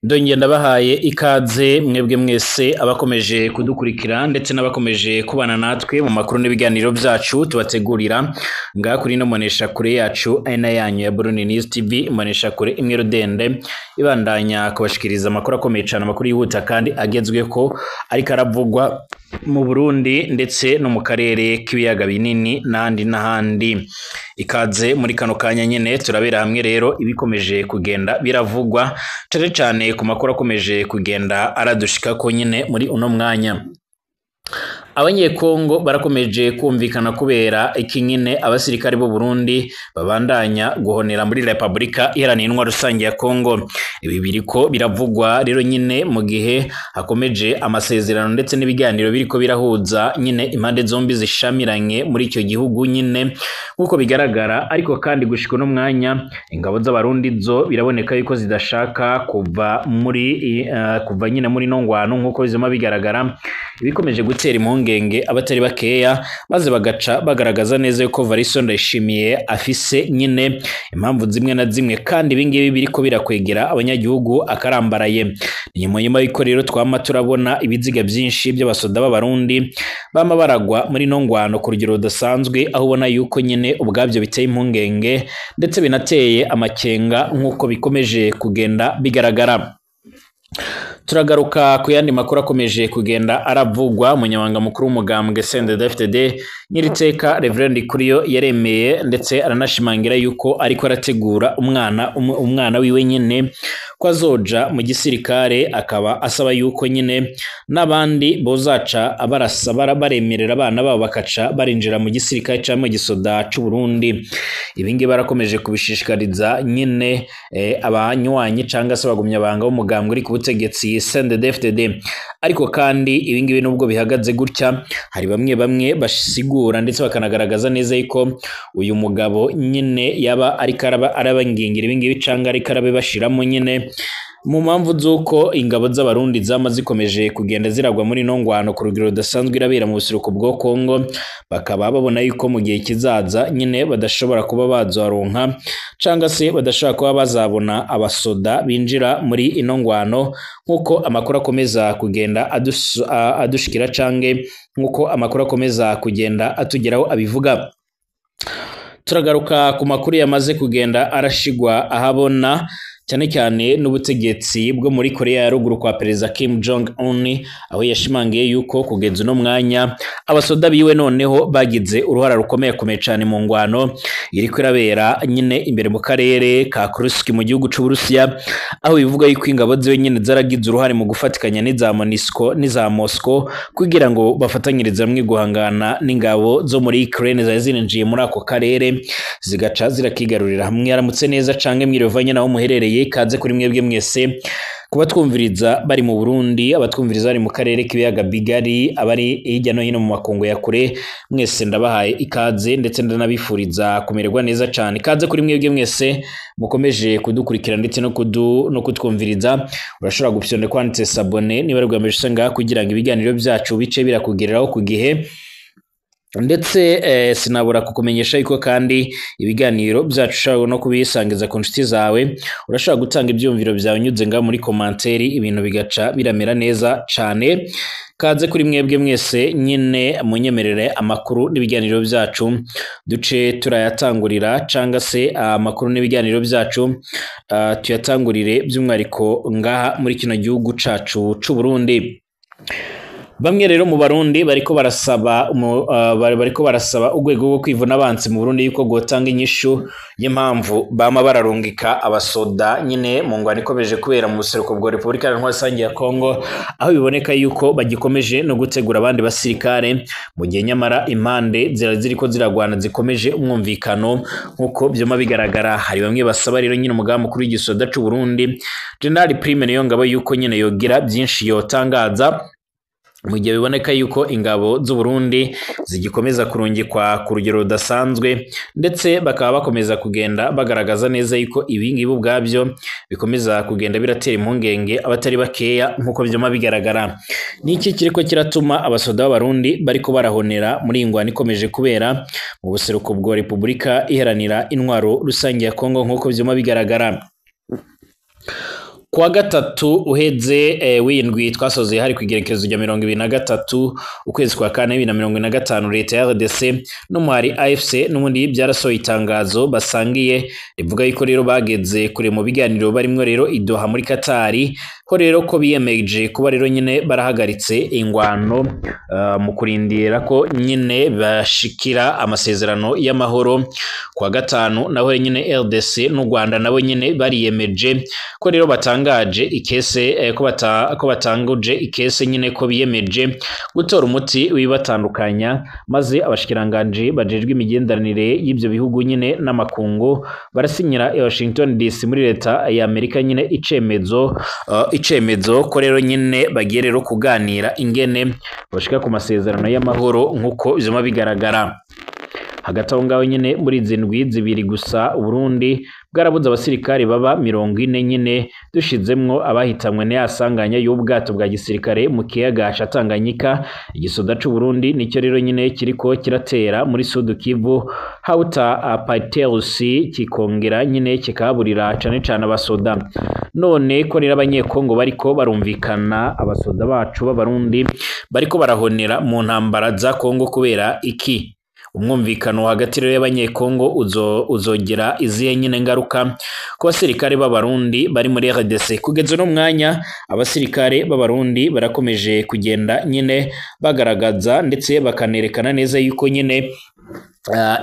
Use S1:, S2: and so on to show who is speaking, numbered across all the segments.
S1: Ndongeye ndabahaye ikaze mwebwe mwese abakomeje kudukurikira ndetse n'abakomeje kubana natwe mu makuru n'ibiganiro byacu tubategurira ngaha kuri ino mbonesha kure yacu ari na yanyu ya Burundi News TV, imbonesha kure imwe rudende ibandanya kubashikiriza amakuru akomeye cyane, amakuru yihuta kandi agezweho ariko aravugwa mu Burundi ndetse no mu karere k'ibiyaga binini n'ahandi n'ahandi. Ikaze muri kano kanya nyene turabera hamwe rero ibikomeje kugenda biravugwa cane cane ku makuru akomeje kugenda aradushikako nyene muri uno mwanya. Abanyekongo barakomeje kumvikana kubera iki nyene abasirikare b'u Burundi babandanya guhonera muri Republika Iharanira Intwaro Rusange ya Kongo. Ibi biriko biravugwa rero nyene mu gihe hakomeje amasezerano ndetse n'ibiganiro biriko birahuza nyene impande zombi zishamiranye muri icyo gihugu nyene nk'uko bigaragara. Ariko kandi gushika uno mwanya ingabo z'Abarundi zo biraboneka yuko zidashaka kuva muri kuva nyine muri no ngwano nk'uko bizoma bigaragara, ibikomeje gutera impungenge abatari bakeya, maze bagaca bagaragaza neza yuko Variso Ndayishimiye afise nyine impamvu zimwe na zimwe, kandi ibingibi biriko birakwegera abanyagihugu akarambaraye. Ni nyuma yuko rero twama turabona ibiziga byinshi by'abasoda b'Abarundi bama baragwa muri no ngwano ku rugero rudasanzwe, aho ubona yuko nyine ubwabyo biteye impungenge ndetse binateye amakenga nk'uko bikomeje kugenda bigaragara. Turagaruka ku yandi makuru akomeje kugenda aravugwa. Umunyamabanga mukuru w'umugambwe CNDD-FDD Nyiriteka Reverend Kuriyo yaremeye ndetse aranashimangira yuko ariko arategura umwana wiwe nyene ko azoja mu gisirikare, akaba asaba yuko nyine n'abandi bozaca abarasa baremerera abana babo bakaca barinjira mu gisirikare cyangwa mu gisoda c'u Burundi. Ibi ngibi barakomeje kubishishikariza nyine abanywanyi cyangwa se abagumya banga b'umugambwe uri ku butegetsi CNDD-FDD. Ariko kandi ibi ngibi nubwo bihagaze gutya, hari bamwe bamwe basigura ndetse bakanagaragaza neza yuko uyu mugabo nyine yaba ariko arabangingira ibi ngibi cyangwa ariko arabibashiramo nyine mu mpamvu z'uko ingabo z'Abarundi zama zikomeje kugenda ziragwa muri ino ngwano ku rugero rudasanzwe irabera mu buseruko bwo Kongo, bakaba babona yuko mu gihe kizaza nyine badashobora kuba bazaronka cyangwa se badashobora kuba bazabona abasoda binjira muri ino ngwano nk'uko amakuru akomeza kugenda adushikira cange nk'uko amakuru akomeza kugenda atugeraho abivuga. Turagaruka ku makuru yamaze kugenda arashigwa ahabona cyane cyane n'ubutegetsi bwo muri Korea ya ruguru kwa Perezida Kim Jong Un, aho yashimangiye yuko kugeza uno mwanya abasoda biwe noneho bagize uruhara rukomeye komeye cyane mu ngwano iriko irabera nyine imbere mu karere ka Kursk mu gihugu c'u Burusiya, aho bivuga yuko ingabo ziwe nyine zaragize uruhare mu gufatikanya n'iza MONUSCO n'iza Moscow kugira ngo bafatanyirize hamwe guhangana n'ingabo zo muri Ukraine zari zinjiye muri ako karere zigaca zirakigarurira hamwe. Yaramutse neza canke mwirevanye naho muherereye, ikaze kuri mwebwe mwese kuba twumviriza bari mu Burundi, abatwumviriza bari mu karere k'ibiyaga bigari, abari hirya no hino mu makungu ya kure, mwese ndabahaye ikaze ndetse ndanabifuriza kumererwa neza cyane. Ikaze kuri mwebwe mwese mukomeje kudukurikira ndetse no kutwumviriza. Urashobora gupyonda kwanditse s'abonner niba ari ubwa mbere kugira ngo ibiganiro byacu bice birakugereraho ku gihe, ndetse sinabura kukumenyesha yuko kandi ibiganiro byacu ushobora no kubisangiza ku nshuti zawe. Urashobora gutanga ibyumviro byawe unyuze ngaho muri komanteri, ibintu bigaca biramera neza cyane. Kaze kuri mwebwe mwese nyine munyemerere amakuru n'ibiganiro byacu duce turayatangurira, cyangwa se amakuru n'ibiganiro byacu tuyatangurire by'umwihariko ngaha muri kino gihugu cacu c'u Burundi. Bamwe rero mu Barundi bariko barasaba urwego rwo kwivuna abansi mu Burundi yuko gotanga inyishu y'impamvu bama bararungika abasoda nyine mu ngwano ikomeje kubera mu buseruko bwa Republika Iharanira Rusange ya Kongo, aho biboneka yuko bagikomeje no gutegura abandi basirikare mu gihe nyamara impande ziriko ziragwana zikomeje umwumvikano nk'uko byoma bigaragara. Hari bamwe basaba rero nyine umugaba mukuru w'igisoda c'u Burundi General Prime Niyongabo yuko nyine yogira byinshi yotangaza mu gihe biboneka yuko ingabo z'u Burundi zigikomeza kurungikwa ku rugero rudasanzwe, ndetse bakaba bakomeza kugenda bagaragaza neza yuko ibi ngibi ubwabyo bikomeza kugenda biratera impungenge abatari bakeya nk'uko byoma bigaragara. Niki kiriko kiratuma abasoda b'Abarundi bariko barahonera muri ingwano ikomeje kubera mu buseruko bwa Republika Iharanira Intwaro Rusange ya Kongo nk'uko byoma bigaragara? Kuwa gatatu uheze w'indwi twasoze hari kwigerekezo rya 23 ukwezi kwa kane 2025, leta ya RDC n'umuhari AFC n'ubundi byarasohoye itangazo basangiye rivuga yuko rero bageze kure mu biganiro barimwo rero i Doha muri Katari, ko rero ko biyemeje kuba rero nyine barahagaritse ingwano mu kurindira ko nyine bashikira amasezerano y'amahoro. Kuwa gatanu naho nyine RDC n'u Rwanda nabo nyine bariyemeje ko rero batangaje ikese ko batanguje ikese nyine ko biyemeje gutora umuti wibatandukanya, maze abashikiranganje bajejwe imigenderanire y'ibyo bihugu nyine n'amakungu barasinyira i Washington DC muri leta ya Amerika nyine icemezo ko rero nyine bagiye rero kuganira ingene bashika ku masezerano y'amahoro nk'uko bizoma bigaragara. Hagati aho ngaho nyine muri izi ndwi zibiri gusa Burundi bwarabuze abasirikare baba 40 nyine dushizemwo abahitanywe n'yasanganya y'ubwato bwa gisirikare mu kiyaga ca Tanganyika. Igisoda c'u Burundi nicyo rero nyine kiriko kiratera muri Sud Kivu hauta Paterusi, kikongera nyine kikaburira cane cane abasoda. None ko rero abanyekongo bariko barumvikana, abasoda bacu b'abarundi bariko barahonera mu ntambara za Kongo kubera iki? Umwumvikano hagati rero y'abanyekongo uzogera izihe nyine ngaruka ku basirikare b'abarundi bari muri RDC? Kugeza no mwanya abasirikare b'abarundi barakomeje kugenda nyine bagaragaza ndetse bakanerekana neza yuko nyine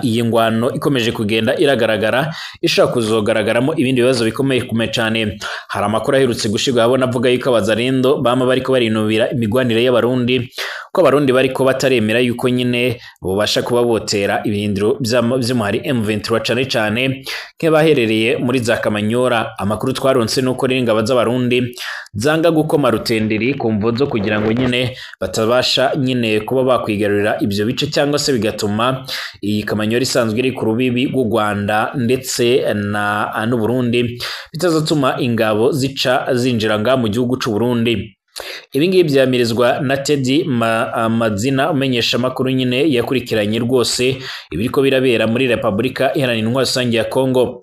S1: iyi ngwano ikomeje kugenda iragaragara ishobora kuzogaragaramo ibindi bibazo bikomeye kume cyane. Hari amakuru aherutse gushirwa abona avuga yuko abazarendo bama bariko barinubira imigwanire y'abarundi, ko abarundi bariko bataremera yuko nyine bobasha kuba botera ibihindiro vy'umuhari M23 cane cane nk'abaherereye muri za Kamanyora. Amakuru twaronse nuko rero ingabo z'abarundi zanga gukoma rutenderi ku mvo zo kugira ngo nyine batabasha nyine kuba bakwigarurira ibyo bice, cyangwa se bigatuma iyi Kamanyora isanzwe iri ku rubibi rw'u Rwanda ndetse na n'u Burundi bitazatuma ingabo zica zinjira nga mu gihugu c'u Burundi. Ibi ngibi byamirizwa na Teddy Mazina, umenyesha makuru nyine yakurikiranye rwose ibiriko birabera muri Republika Iharanira Intwaro Rusange ya Kongo.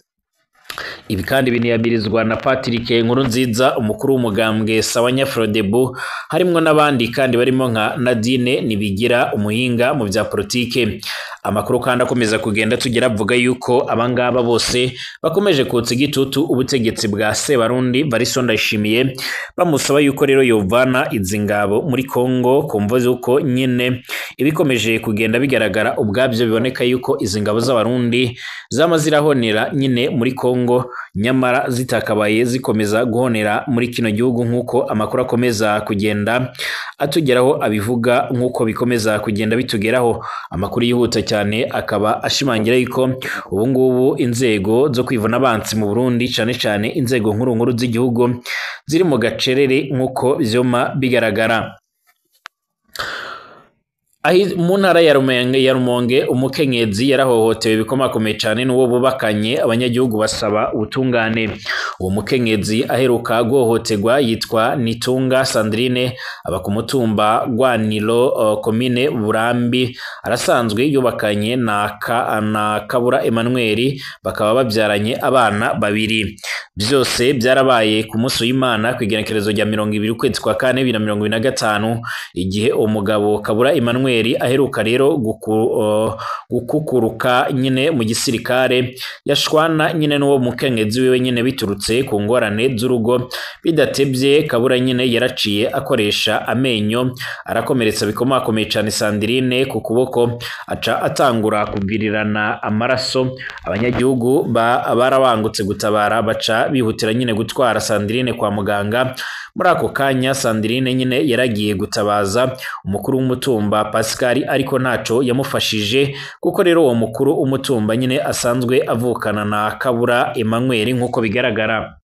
S1: Ibi kandi biniyamirizwa na Patrick Nkurunziza, umukuru w'umugambwe Sawanya Frodebu, harimwo n'abandi kandi barimo nka Nadine Nibigira, umuhinga mu bya politike. Amakuru kandi akomeza kugenda tugera avuga yuko abangaba bose bakomeje kotsa igitutu ubutegetsi bwa Sebarundi Variso Ndayishimiye, bamusaba yuko rero yovana izi ngabo muri Kongo ku mvo z'uko nyine ibikomeje kugenda bigaragara ubwabyo biboneka yuko izi ngabo z'abarundi zama zirahonera nyine muri Kongo, nyamara zitakabaye zikomeza guhonera muri kino gihugu nk'uko amakuru akomeza kugenda atugeraho abivuga, nk'uko bikomeza kugenda bitugeraho. Amakuru yihuta cyane akaba ashimangira yuko ubu ngubu inzego zo kwivuna abansi mu Burundi cane cane inzego nkuru nkuru z'igihugu ziri mu gacerere nk'uko vyoma bigaragara. Mu ntara ya Rumonge umukenyezi yarahohotewe bikomakomeye cyane n'uwo bubakanye, abanyagihugu basaba ubutungane. Uwo mukenyezi aheruka guhohoterwa yitwa Nitunga Sandrine, aba ku mutumba Gwaniro, komine Burambi. Arasanzwe yubakanye na Kabura Emmanuel, bakaba babyaranye abana babiri. Byose byarabaye ku munsi w'Imana ku igenekerezo rya 20 ukwezi kwa kane 2025, igihe umugabo Kabura Emmanuel aheruka rero gukukuruka nyine mu gisirikare, yashwana nyine n'uwo mukenyezi wiwe nyine biturutse ku ngorane z'urugo. Bidatebye Kabura nyine yaraciye akoresha amenyo arakomeretsa bikomakomeye cyane Sandrine ku kuboko, aca atangura kugirirana amaraso. Abanyagihugu barabangutse gutabara baca bihutira nyine gutwara Sandrine kwa muganga. Muri ako kanya Sandrine nyine yaragiye gutabaza umukuru w'umutumba Pascal, ariko ntaco yamufashije kuko rero uwo mukuru umutumba nyine asanzwe avukana na Kabura Emmanuel nk'uko bigaragara.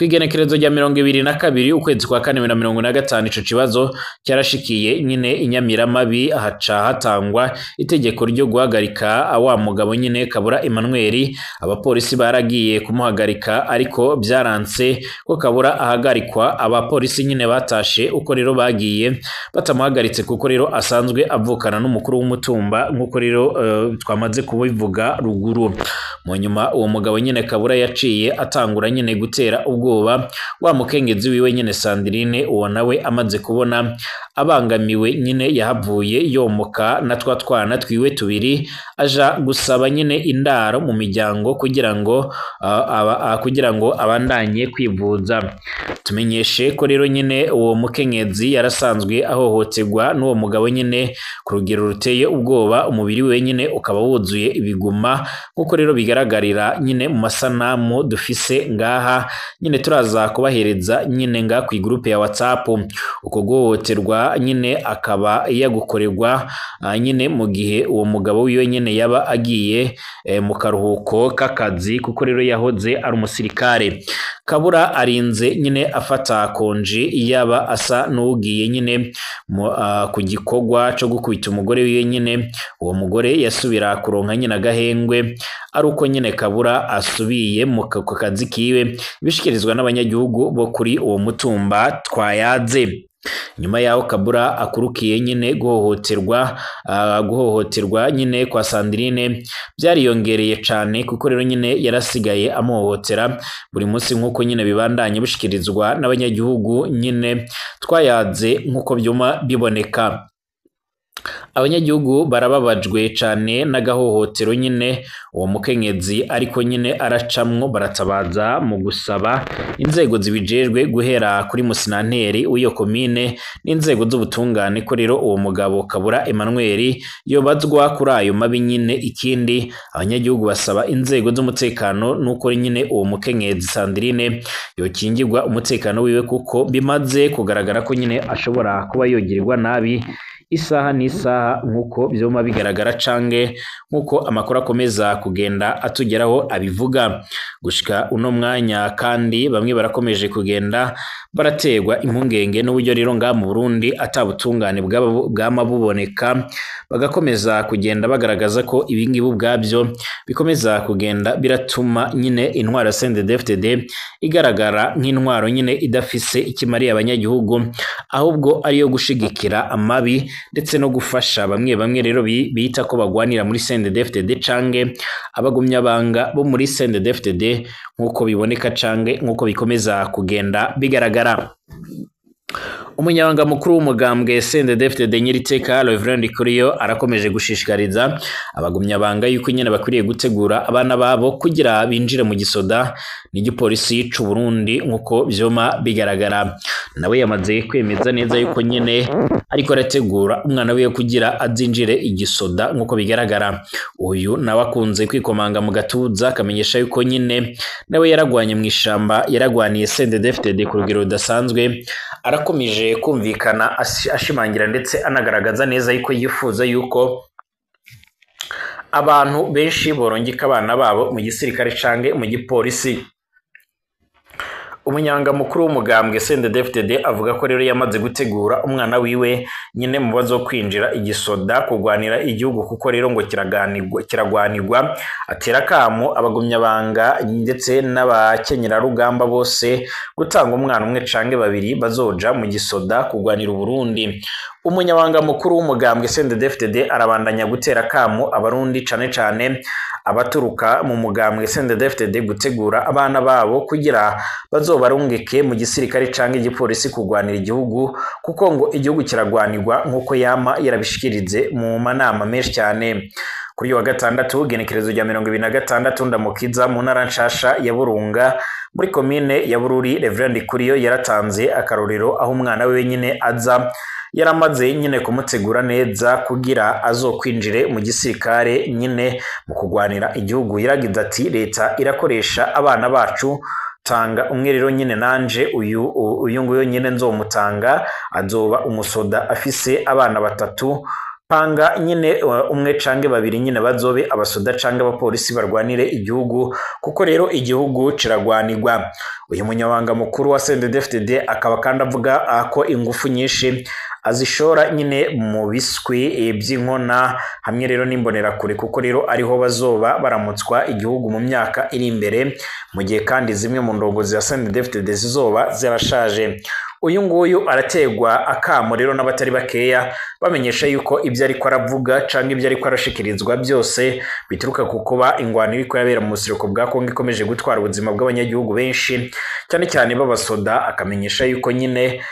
S1: Kwigenekerezo rya 22 ukwezi kwa kane 2025 ico kibazo cyarashikiye nyine inyamiramabi, haca hatangwa itegeko ryo guhagarika wa mugabo nyine Kabura Emmanuel. Abapolisi baragiye kumuhagarika ariko byaranse ko Kabura ahagarikwa. Abapolisi nyine batashe uko rero bagiye batamuhagaritse, kuko rero asanzwe avukana n'umukuru w'umutumba nk'uko rero twamaze kubivuga ruguru. Mu nyuma uwo mugabo nyine Kabura yaciye atangura nyine gutera ubwoba wa mukengezi wiwe nyine Sandrine. Uwo nawe amaze kubona abangamiwe nyine yahavuye yomoka na twa twana twiwe tubiri, aja gusaba nyine indaro mu miryango kugira ngo abandanye kwivuza. Tumenyeshe ko rero nyine uwo mukenyezi yarasanzwe ahohoterwa n'uwo mugabo nyine ku rugero ruteye ubwoba, umubiri we nyine ukaba wuzuye ibiguma nk'uko rero bigaragarira nyine mu masanamu dufise ngaha nyine turaza kubahereza nyine nga ku groupe ya WhatsApp. Uko guhohoterwa nyine akaba yagukorerwa nyine mu gihe uwo mugabo wiwe nyine yaba agiye mu karuhuko k'akazi, kuko rero yahoze ari umusirikare. Kabura arinze nyine afata konji yaba asa n'ugiye nyine ku gikorwa cyo gukubita umugore wiwe nyine. Uwo mugore yasubira kuronka nyine agahengwe ari uko nyine Kabura asubiye mu kazi kiwe, bishikirizwa n'abanyagihugu bo kuri uwo mutumba twayaze. Nyuma yaho Kabura akurukiye nyine guhohoterwa nyine kwa Sandrine byariyongereye cane, kuko rero nyine yarasigaye amuhohotera buri munsi nk'uko nyine bibandanye bishikirizwa n'abanyagihugu nyine twayaze nk'uko byuma biboneka. Abanyagihugu barababajwe cane n'agahohotero nyine uwo mukenyezi ariko nyine aracamwo, baratabaza mu gusaba inzego zibijejwe guhera kuri musinanteri w'iyo komine n'inzego z'ubutungane ko rero uwo mugabo Kabura Emmanuel yobazwa kuri ayo mabi nyine. Ikindi abanyagihugu basaba inzego z'umutekano nuko nyine uwo mukenyezi Sandrine yokingirwa umutekano wiwe, kuko bimaze kugaragara ko nyine ashobora kuba yogirirwa nabi isaha n'isaha nk'uko byuma bigaragara cange nk'uko amakuru akomeza kugenda atugeraho abivuga. Gushika uno mwanya kandi bamwe barakomeje kugenda baraterwa impungenge n'uburyo rero ngaha mu Burundi atabutungane bwama buboneka, bagakomeza kugenda bagaragaza ko ibingibi ubwabyo bikomeza kugenda biratuma nyine intwaro ya CNDD-FDD igaragara nk'intwaro nyine idafise ikimariye abanyagihugu, ahubwo ariyo gushigikira amabi ndetse no gufasha bamwe bamwe rero bita ko bagwanira muri CNDD-FDD cange abagumyabanga bo muri CNDD-FDD nk'uko biboneka cange nk'uko bikomeza kugenda bigaragara. Umunyabanga mukuru w'umugambwe CNDD-FDD Nyiriteka Reverend Ndikuriyo arakomeje gushishikariza abagumyabanga yuko nyine bakwiriye gutegura abana babo kugira binjire mu gisoda n'igipolisi c'u Burundi nk'uko vyoma bigaragara. Nawe yamaze kwemeza neza yuko nyine ariko arategura umwana wiwe kugira azinjire igisoda nk'uko bigaragara. Uyu nawe akunze kwikomanga mu gatuza akamenyesha yuko nyine nawe yaragwanye mu ishamba, yaragwaniye CNDD-FDD ku rugero rudasanzwe. Arakomeje kumvikana ashimangira ndetse anagaragaza neza yuko yifuza yuko abantu benshi borongika abana babo mu gisirikare cange mu gipolisi. Umunyanga mukuru w'umugambwe CNDD-FDD avuga ko rero yamaze gutegura umwana wiwe nyine mu bazo kwinjira igisoda kugwanira igihugu, kuko rero ngo kiragwanirwa. Atera kamo abagumyabanga ndetse n'abakenyerarugamba bose gutanga umwana umwe cange babiri bazoja mu gisoda kugwanira Uburundi. Umunyabanga mukuru w'umugambwe CNDD-FDD arabandanya gutera kamo abarundi cane cane abaturuka mu mugambwe CNDD-FDD gutegura abana babo kugira bazobarungike mu gisirikare canke igipolisi kugwanira igihugu, kuko ngo igihugu kiragwanirwa nk'uko yama yarabishikirize mu manama menshi cyane. Kuri wa gatandatu genekerezo rya 26 Ndamukiza mu ntara nshasha ya Burunga muri komine ya Bururi, Reverend Ndikuriyo yaratanze akarorero aho umwana we nyine aza yaramaze nyine kumutegura neza kugira azokwinjire mu gisirikare nyine mu kugwanira igihugu. Yaragize ati leta irakoresha abana bacu, tanga umwe rero nyine nanje uyu nguyu nyine nzomutanga azoba umusoda afise abana batatu. Panga nyine umwe canke babiri nyine bazobe abasoda canke abapolisi barwanire igihugu, kuko rero igihugu ciragwanirwa. Uyu munyamabanga mukuru wa CNDD-FDD akaba kandi avuga ko ingufu nyinshi azishora nyine mu biswi by'inkona hamwe rero n'imbonerakure, kuko rero ariho bazoba baramutswa igihugu mu myaka iri imbere, mu gihe kandi zimwe mu ndongozi za CNDD-FDD zizoba zirashaje. Uyu nguyu arategwa akamo rero n'abatari bakeya, bamenyesha yuko ibyo ariko aravuga canke ibyo ariko arashikirizwa byose bituruka ku kuba ingwano iriko yabera mu buseruko bwa Kongo ikomeje gutwara ubuzima bw'abanyagihugu benshi, cyane cyane b'abasoda. Akamenyesha yuko nyine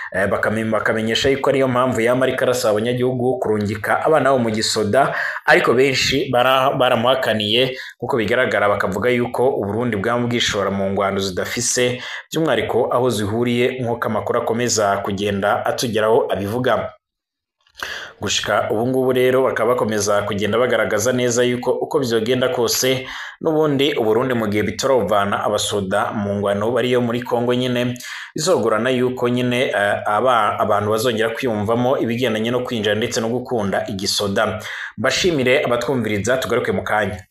S1: bakamenyesha yuko ariyo mpamvu yama ariko arasaba abanyagihugu kurungika abana babo mu gisoda, ariko benshi baramuhakaniye, kuko bigaragara bakavuga yuko Uburundi bwama bwishora mu ngwano zidafise by'umwihariko aho zihuriye, nk'uko amakuru akomeza kugenda atugeraho abivuga. Gushika ubu ngubu rero bakaba bakomeza kugenda bagaragaza neza yuko uko bizogenda kose n'ubundi Uburundi mu gihe bitorovana abasoda mu ngwano bariyo muri Kongo nyine, bizogorana yuko nyine abantu bazongera kwiyumvamo ibigendanye no kwinjira ndetse no gukunda igisoda. Mbashimire abatwumviriza, tugaruke mu kanya.